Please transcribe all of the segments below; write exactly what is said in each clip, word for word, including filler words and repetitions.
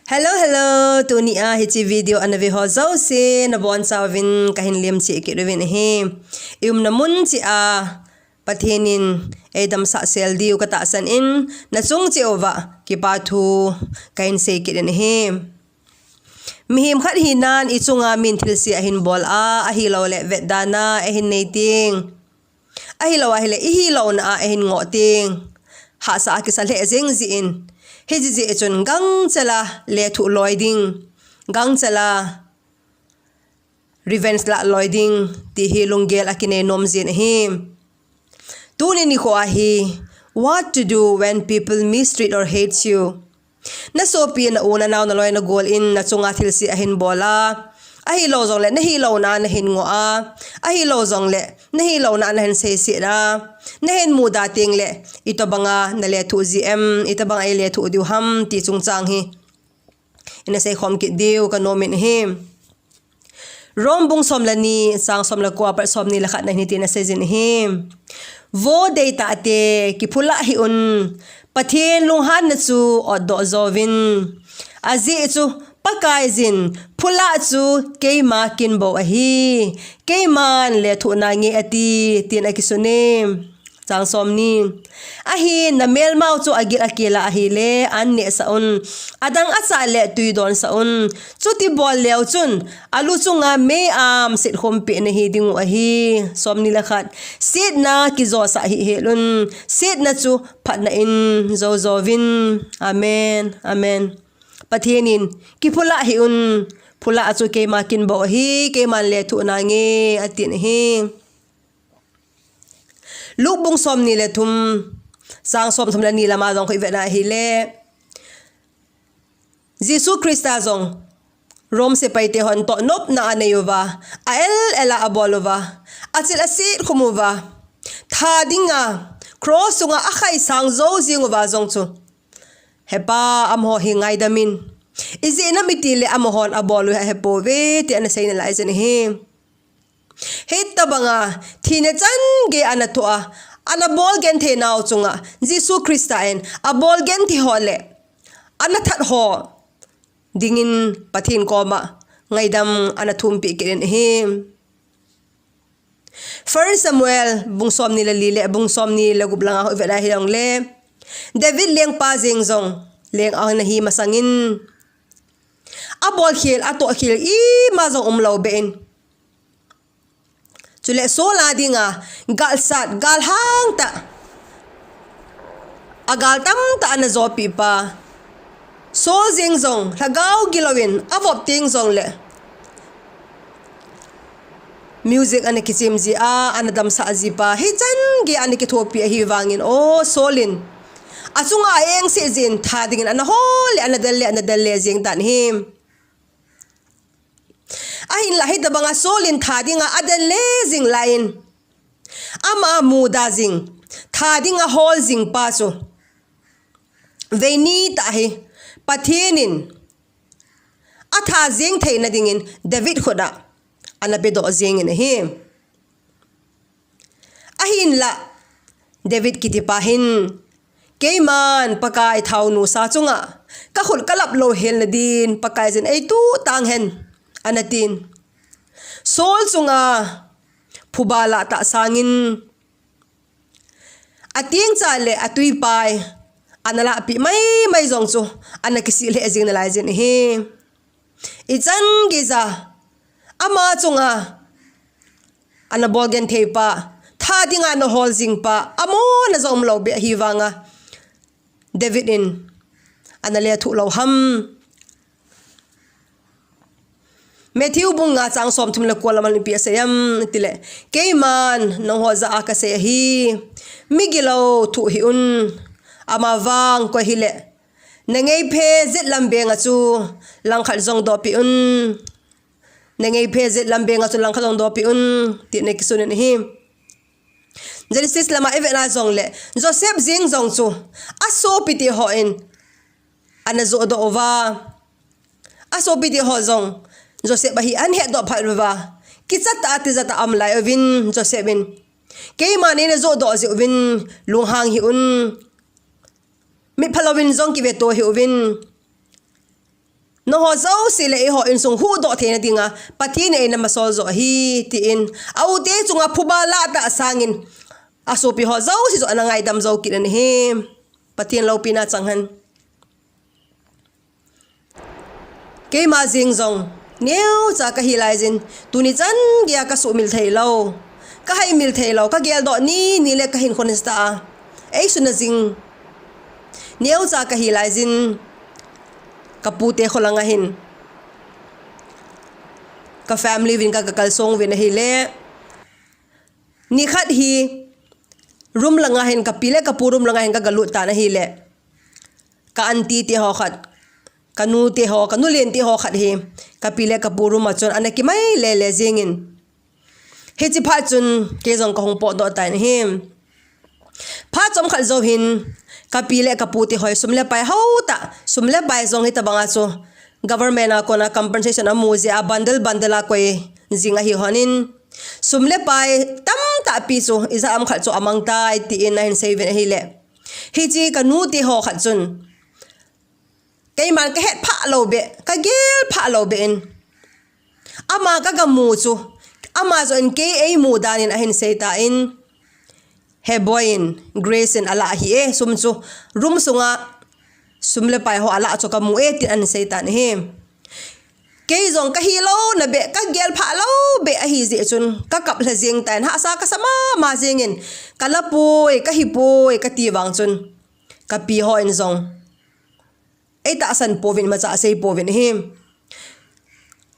Hello, hello. Tuni a hiche video ana ve ho jouse nabonchauvin kahin lemcheh kit uvin ahi. I umna mun cheh a Pathen in eidamsah sel diu katahsan in, nachung cheh uva kipa thu kahin sei kit in ahi. Mihem khat hinan ichunga min thilse ahin bol a, ahilouleh vetdana eihin nei teng, ahilou ahileh ihilouna a eihin ngoh teng, hahsa a kisa lheh jeng jeh in, hiche jeh chun gangchela lethuh loi ding, gangchela revenge lah loi ding, ti hi lunggel a kinei nom jin ahi. Tuni nikho a hi, what to do when people mistreat or hates you? Nasopi, na u, nanao, naloi, nagol in nachunga thilse ahin bol a, ahilou jongleh nahilouna a nahin ngoh a, ahilou jongleh nahilouna a nahin seiset a, nahin muda tengleh itobanga nalethuh ji em, itobanga ilethuh diu ham ti chungchang hi ina seikhom kit diu kanom in ahi. Rome bung som le ni, chang som le ko a pat som ni le khat na hin hitin asei jin ahi. Vo deitah te, kiphulah hih un, Pathen lunghanna chu otdoh jouvin. Ajeh chu Pakaiyin phulah chu keima kin bou ahi, keiman lethuh nange ati, tin akisun e. Chang som ni. Ahin namelmau chu agil akel a ahile an nehsah un, adang achaleh twi donsah un. Chuti bol leu chun alu chunga mei-am setkhum peh nahi dingu ahi. Som ni le khat. Setna kijosah hih hel un, setna chu phatna in jou jouvin. Amen, amen. Pathen in, kiphulah hih un, phulah chu keima kin bou ahi, keiman lethuh nange, atin ahi. Luke bung som ni le thum, chang som thum le ni lama jong koi vetna ahile, Jesu Christa jong Rome sepaite hon toh nopna anei uva, a-el el a abol uva, achil aset khum uva, tha dinga cross chunga akhaisang jou jing uva jong chu, Hepa, amaho hi ngaidam in, ijeh inem itile amahon abol u hi ahepouve, ti ana sei nalai jin ahi. Hitobanga thina chan gei ana thoh a, ana bol genthei nau chunga Jesu Christa in abol genthei ho le ana that ho dingin Pathen koma ngaidam ana thumpeh kit in ahi. First Samuel bung som ni le li le bung som ni le gup langa hoi vet a hijongle, David lengpa jeng jong leng ana hi masangin, abol khel, atoh khel ima jong umlou beh in, chule Saul a dinga galsat, galhang tah, agal tamtah ana jopeh pa, Saul jeng jong lhagao gilouvin avop teng jongle music ana kichem ji a, ana damsah ji pa, hichan gei ana kithopi ahi vangin, o, Saul in achunga a-engse jin tha dingin ana hol le, ana del le, ana del le jeng tan ahi. Ahinla hitobanga Saul in tha dinga adel le jing laiyin, ama muda jing, tha dinga hol jing pa chu, veini tah hi Pathen in atha jeng theina dingin David khut a ana pedoh jengin ahi. Ahinla, David kitipa hin, keiman Pakai thaonu sa chunga kakhut kalap louhel nadin Pakaiyin eituh tang hen, ana tin. Saul chunga phuba lah tah sangin, atengcha le atwipai ana lahpeh maimai jong chu ana kisih lheh jing nalai jin ahi. Ichan geija ama chunga ana bol genthei pa, tha dinga ana hol jing pa, amona jong umlou beh ahi vanga David in ana lethuh lou ham? Matthew bung nga chang som thum le ko lama ipi asei em itile, keiman nangho jah a kasei ahi, migilou thuh hih un, amavang koi hile, nangeiphe jet lam benga chu langkhat jong dohpeh un, nangeiphe jet lam benga chu langkhat jong dohpeh un, tin ana kisun in ahi. Genesis lama ivet na jongle, Joseph jeng jong chu asopite hon ana johdoh uva, asopite ho jong Joseph ahi ahin hedoh phat uva, kicha tah a tija tah a aum lai uvin, Joseph in, keiman neina johdoh jeh uvin lunghang hih un, mitpha louvin jong kiveto hih uvin, Nangho jouse le eiho insung huhdoh theina dinga Pathen in eina masol jo ahi, tin a ute chunga phuba alah tah sangin asopi ho jouse chu ana ngaidam jo kit in ahi. Pathen loupina chang hen. Keima jeng jong neocha kahi laijin, tuni chan geiya kasuhmil theilou, kahaimil theilou, kageldoh nini le kahinkho nasatah a eisuna jing neocha kahi laijin, kapute kho langa hin ka family uvin ka, kakalsong uvin ahile, nikhat hi room langa hin, kapi le kapu room langa hin kagalut tan ahile, ka aunty te ho khat, kanu te ho, kanu len te ho khat hi kapi le kapu room a chun ana kimai lele jengin, hiche phat chun kei jong kahung potdoh tan ahi. Phat chomkhat jou hin kapi le kapu te ho hi sum le pai hao tah, sum le pai jong hitobanga chu government a kona compensation amu jeh a bundle bundle a koi jing ahi lhonin, sum le pai tamtah pi chu ijat ham khat chu amang tai, tin ahin sei uvin ahile, hiche kanu te ho khat chun keiman kahet phah lou beh, kagel phah lou beh in, ama kagamu chu, ama joh in kei eimu dan in ahin sei tan, He boi in, Grace in alah ahi e, sum chu, room sunga sum le pai ho alah chu kamu e, tin ahin sei tan ahi. Kei jong kahilouna beh, kagel phah lou beh ahi jeh chun kakap lha jeng tan, hahsa kasa mama jengin, kala poi, kahipoi kati vang chun, kapi hon jong eitahsan pouvin, imacha asei pouvin ahi.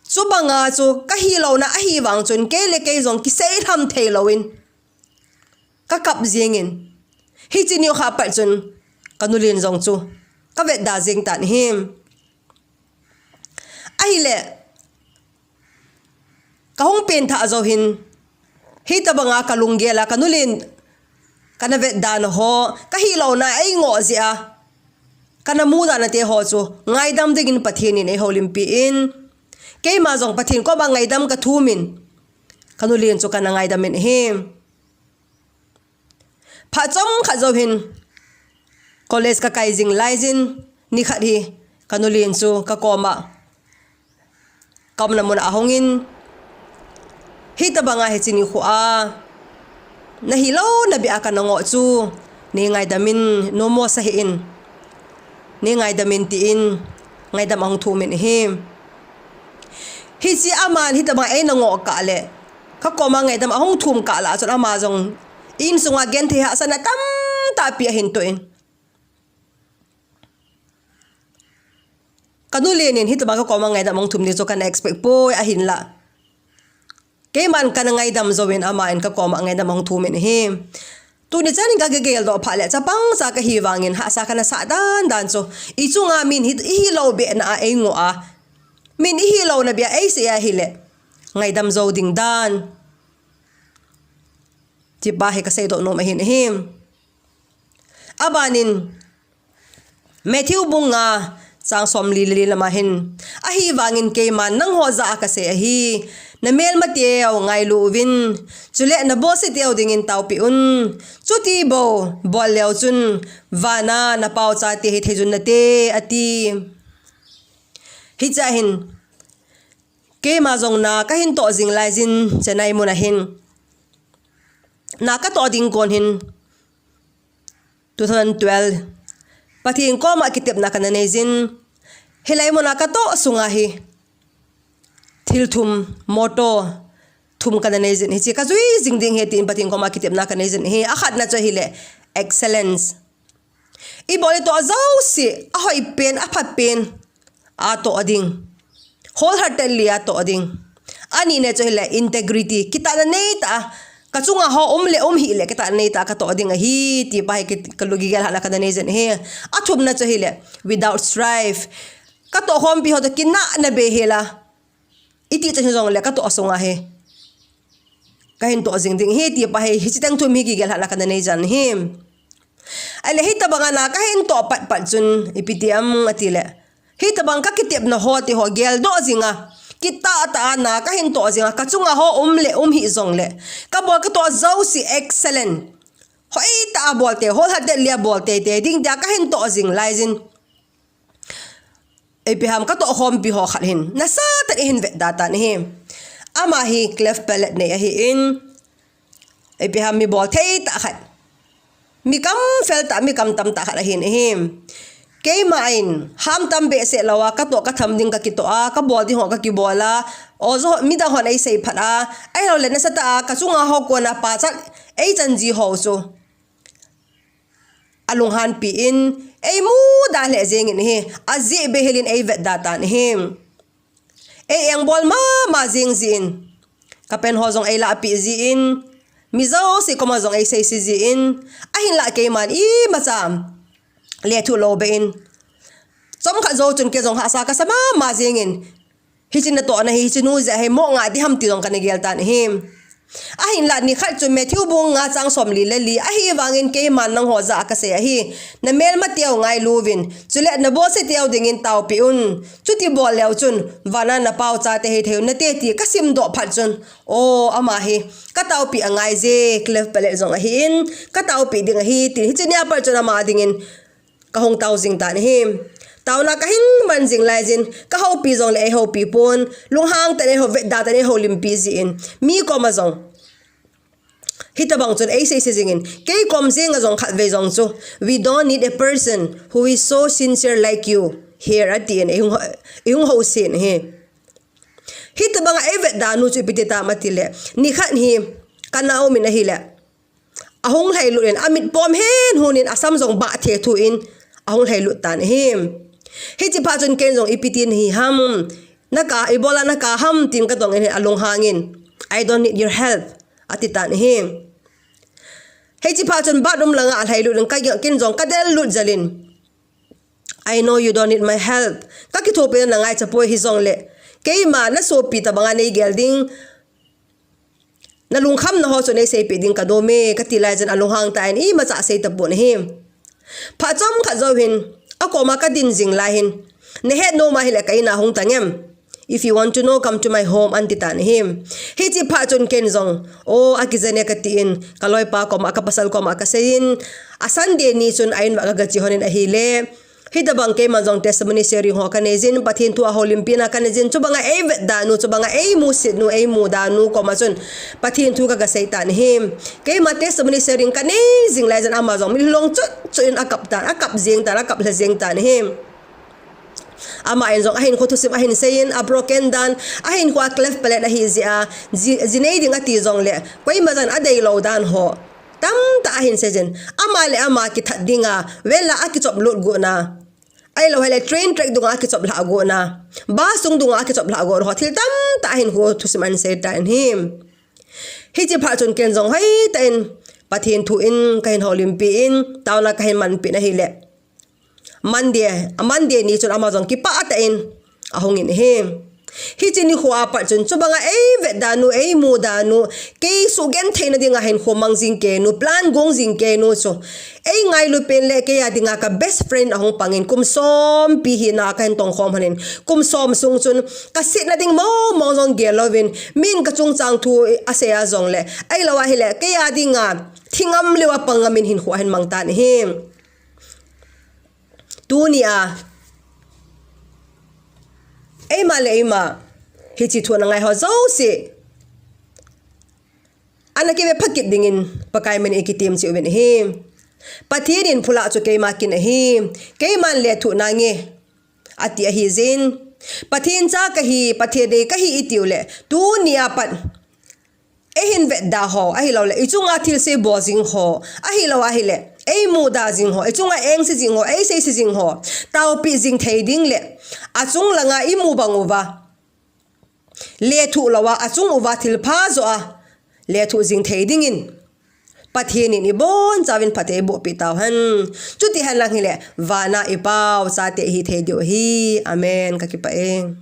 Chubanga chu kahilouna ahi vang chun kei le kei jong kisei lham theilouvin kakap jengin, hiche nikho kha pat chun kanu len jong chu kavetda jeng tan ahi. Ahile, kahung pengthah jou hin, hitobanga kalunggel a kanu len kana vetda na ho, kahilouna eingoh jeh a kana muda nate ho chu ngaidam dingin Pathen in eihoulimpi in, keima jong Pathen koma ngaidam kathum in, kanu len chu kana ngaidam in ahi. Phat chomkhat jou hin college kakai jing laijin, nikhat hi kanu len chu kakoma, kaumna muna ahungin, hitobanga hiche nikho a nahilouna beh a kana ngoh chu neingaidamin, nomo sahih in, neingaidamin, tin ngaidam ahung thumin ahi. Hiche aman hitobang eina ngoh kah le, kakoma ngaidam ahung thum kah lah chun ama jong insunga genthei hahsatna tamtahpi ahin toh in, kanu len in hitobang kakoma ngaidam ahung thum ding chu kana expect poi, ahinlah keiman kana ngaidam jouvin aman kakoma ngaidam ahung thumin ahi. Tuni chan in kagel geldoh phat le chapang cha kahi vangin hahsa kana sah dandan chu, ichunga min hi, ihilou behna a eingoh a, min ihilouna beh a eisei ahile ngaidam jou ding dan, tipa hi kaseidoh nom ahin ahi. Abanin Matthew bung nga chang somli le li lama hin, ahivangin keiman nangho jah a kasei ahi, namelmateu ngailu uvin, chule nabolseteu dingin taopeh un. Chuti bou bol leu chun vana napaochate hi theijun nate, ati. Hichea hin keima jong na kahin toh jing laijin Chennai muna hin, na katoh ding kon hin two thousand twelve Pathen koma kitepna kana neijin, hilai muna katoh sunga hi thil thum, motto thum kana neijin, hiche kajui jing ding ahi tin Pathen koma kitepna kaneijin ahi. Akhatna chu ahile excellence. Ibol itoh jouse ahoipen, aphapen atoh ding, wholeheartedly atoh ding. Anina chu ahile integrity, kitahna neitah a, kachunga ho um le um hih le kitahna neitah a katoh ding ahi, tipa hi ki, kalu kigel lhahna kana neijin ahi. Athumna chu ahile without strife, katoh khompi ho toh kinahna beihela, iti chan hijongle katoh sunga hi kahin toh jing ding ahi, tipa hi hiche teng thum hi kigel lhahna kana neijin ahi. Ahile hitobanga na kahin toh patpat chun ipi ti ham atile, hitobang kakitepna ho ti ho geldoh jinga, kitahtah a na kahin toh jinga, kachunga ho um le um hih jongle, kabol katoh jouse excellent, hoitah a bol tei, wholeheartedly abol teitei ding tia kahin toh jing laijin Ipi ham, katoh khompi ho khat hin nasatah in eihin vetda tan ahi. Ama hi cleft palate nei ahin, ipi ham, mi bolthei tah khat, mi kamfel tah, mi kamtam tah khat ahin ahi. Keima in hamtam behseh louva, katoh katham ding kakitoh a, kabol ding ho kakibol a, o jo midang hon eisei phat a, ahilouleh nasatah a kachunga ho kona pachat eichan ji ho chu alunghanpi in eimuda lheh jengin ahi, ajeh behel in eivetda tan ahi. Ei engbol mama jeng jin, kapen ho jong eilahpeh jin, mi jouse koma jong eiseise jin, ahinlah keiman imacha lethuh lou beh in, chomkhat jou chun kei jong hahsa kasa mama jengin, hiche natohna hi, hiche nu jeh a hi mo nga diham ti jong kana gel tan ahi. Ahinlah nikhat chu Matthew bung nga chang somli le li, ahivangin keiman nangho jah a kasei ahi, namelmateu ngailu vin, chule nabolseteu dingin taopeh un. Chuti bol leu chun vana napao chate hithei unate ti kasimdoh phat chun, o, ama hi kataopeh angaije, cleft palate jong ahin, kataopeh ding ahi, tin hiche nia pat chun ama dingin kahung tao jing tan ahi. Taona kahin man jing laijin, kahoupi jongle eihoupi pon, lunghang tah in eiho vetda tah in eihoulimpi jin, mi koma jong hitobang chun eiseise jingin, kei kom jenga jong khatvei jong chu, "We don't need a person who is so sincere like you here," atin eihung ho-, eihung housen ahi. Hitobanga eivetda nu chu ipi ti tam atile, nikhat hi kana um in ahile, ahung lhailut in, amit pom hen hun in, asam jong bah thethu in ahung lhailut tan ahi. Hiche phat chun ken jong ipi tin hi ham, naka, ibola naka ham tin kadongin alunghangin, "I don't need your help," ati tan ahi. Hiche phat chun bathroom langa alhailut in, ka, ken jong kadel lut jel in, "I know you don't need my help. Kakithopina nangaicha poi, hijongle keima nasopi tobanga neigel ding, nalungkhamna ho chu neiseipeh ding kanom e," kati laijin alunghang tan, imacha asei tapon ahi. Phat chomkhat jou hin akoma kadin jing lai hin, "Nahet nom ahile ka in a hung tang em? If you want to know, come to my home," ati tan ahi. Hiche phat chun ken jong, o, akijane katin, kaloipa koma, kapasal koma kaseiyin, a Sunday ni chun a in uva kagache lhonin ahile, hitobang keiman jong testimony sharing ho kaneijin, Pathen thu a houlimpina kaneijin, chubanga eivetda nu, chubanga eimusit nu, eimuda nu koma chun Pathen thu kagasei tan ahi. Keima testimony sharing kanei jing laijin ama jong milong chut chut in akap tan, akap jeng tan, akap lha jeng tan ahi. Aman jong ahinkho thusim ahin seiyin, abroken dan, ahinkho a cleft palate ahi jeh a, ji, ji nei ding ati jongle, koima chan adeilou dan ho tamtah ahin seijin, ama le ama kithat dinga, well a akichop lut gotna, ahilou hile train track dunga akichop lhah gotna, bus sung dunga akichop lhah gotna ho, thil tamtah ahinkho thusim ahin seitan ahi. Hiche phat chun ken jong hoitah in Pathen thu in kahin houlimpi in, taona kahin manpeh in ahile, Monday, a Monday ni chun ama jong kipah tah in ahungin ahi. Hiche nikho a pat chun chubanga eivetda nu, eimuda nu, kei sugentheina dinga hinkho mang jing kei nu, plan gong jing kei nu chu, eingailu pen le kei a dinga ka best friend ahung pangin, kum sompi hina kahin tongkhom lhonin, kum som sung chun kasetna ding mong mong jong gel louvin, min kachungchang thu asei a jongle, ahilou ahile kei a dinga thingam leuva pang ngamin hinkho ahin mang tan ahi. Tunia eima le eima hiche thu ana ngai ho jouse ana kive phakit dingin Pakai min in ikitem cheh uvin ahi. Pathen in phula chu keima kin ahi, keiman lethuh nange ati ahijin, Pathen cha kahi, Pathen dei kahi itiu le, tunia pat eihin vetda ho, ahilou le ichunga thilse bol jing ho, ahilou ahile eimuda jing ho, ichunga engse jing ho, eiseise jing ho taopeh jing thei ding le, achung langa imu bang uva lethuh louva, achung uva thilpha joh a lethuh jing thei dingin Pathen in ibonchauvin phatthei eiboh peh tauhen. Chuti henlang hile vana ipao chate ihi thei diu ahi. Amen. Kakipah e.